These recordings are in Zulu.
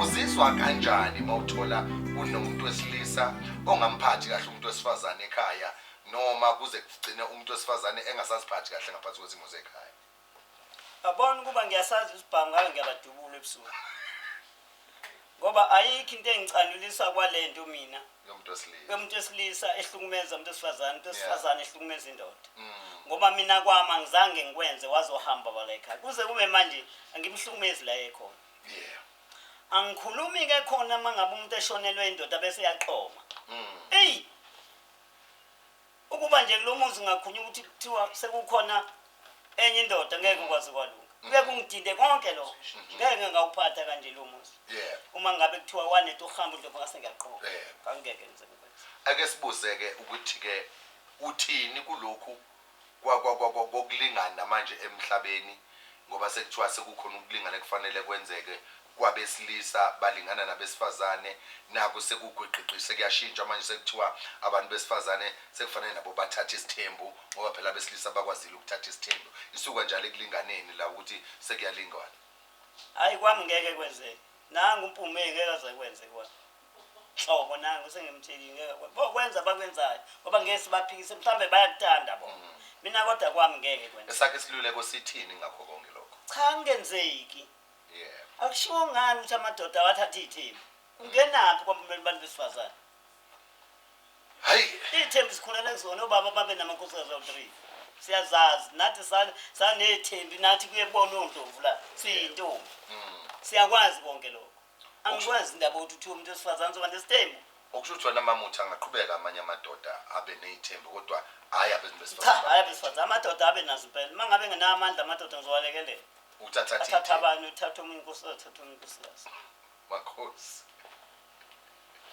Uzizwa kanjani mawuthola kunomuntu wesilisa ongamphathi kahle umuntu wesifazane ekhaya, noma kuze kugcine umuntu wesifazane engasaziphathi kahle ngaphansi kwezimo zekhaya? Yabona, ukuba ngiyasazi isibhamu, ngabe ngiyabadubula ebusuku, ngoba ayikho into engicalulisa kwalento mina yomuntu wesilisa, yomuntu wesilisa ehlukumeza umuntu wesifazane, umuntu wesifazane ehlukumeza indoda, ngoba mina kwami angizange ngikwenze wazohamba wala ekhaya. Kuze kube manje angimhlukumezi la ekhona. Angikhulumi-ke khona uma ngabe umuntu eshonelwe indoda bese yaqoma. Eyi, ukuba nje kulo muzi ngakhunya ukuthi kuthiwa sekukhona enye indoda, ngeke ukwazi kwalunga. Kuye kungidinde konke lokho, ngeke ngawuphatha kanje lo muzi. Uma ngabe kuthiwa wanetha uhamba uNdlovu, ngase ngiyaqoma. Angeke ngize ngikwenze. Ake sibuze-ke ukuthi-ke uthini kulokhu kokulingana manje emhlabeni, ngoba sekuthiwa sekukhona ukulingana ekufanele kwenzeke kwabesilisa balingana nabesifazane. Naku sekugwiqiqi, sekuyashintsha manje, sekuthiwa abantu besifazane sekufanele nabo bathathe isithembu, ngoba phela abesilisa bakwazile ukuthatha isithembu. Isuka njalo ekulinganeni la ukuthi sekuyalingwana. Hhayi, kwami ngeke kwenzeke. Nangu uMpume, ngeke aze kwenze kwami nhlobo. Nangu sengimtshelile, ngeke bokwenza abakwenzayo, ngoba ngeke sibaphikise, mhlawumbe bayakuthanda bona. Mina kodwa kwami ngeke kwenzeke. Esakhe isiluleko sithini ngakho konke lokho? Cha, kungenzeki. Akushiwo ngani ukuthi amadoda awathathe iy'thembu? Kungenaphi kwamele abantu besifazane? Hayi. Iy'thembu sikhulele kuzona, obaba babe namakhosikazi awu-3, siyazazi nathi, saney'thembi nathi, kuye kubona oNdlovu la siyintombi, siyakwazi konke lokho. Angikwazi indaba yokuthi uthiwe umuntu wesifazane uzoba nesithembu. Okusho ukuthi wena mamuthi angaqhubeka amanye amadoda abe ney'thembu, kodwa hhayi abantu Cha. besifazane. Hhayi abesifazane, amadoda abe nazo impela. Uma ngabe ngenawo amandla amadoda, ngizowalekelela. Ukuthi athathe athathe iy'thembu. Abanye uthathe omunye unkosikazi, athathe omunye unkosikazi. Makhosi.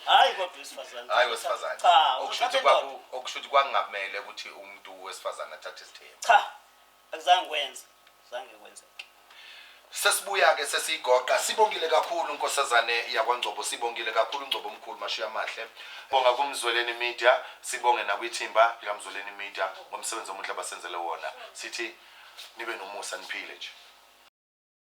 Hhayi kodwa wesifazane. Hhayi wesifazane. Cha. Okusho uthathe ukuthi indoda. Okusho ukuthi kwakungamele ukuthi umuntu wesifazane athathe isithembu. Cha, akuzange kwenze, zange kwenzeke. Sesibuya-ke sesiyigoqa. Sibongile kakhulu, nkosazane yakwaNgcobo, sibongile kakhulu, Ngcobo omkhulu, mashiya amahle. Bonga kuMzweleni Media, sibonge nakwithimba likaMzweleni Media ngomsebenzi omuhle abasenzele wona. Sithi nibe nomusa, niphile nje.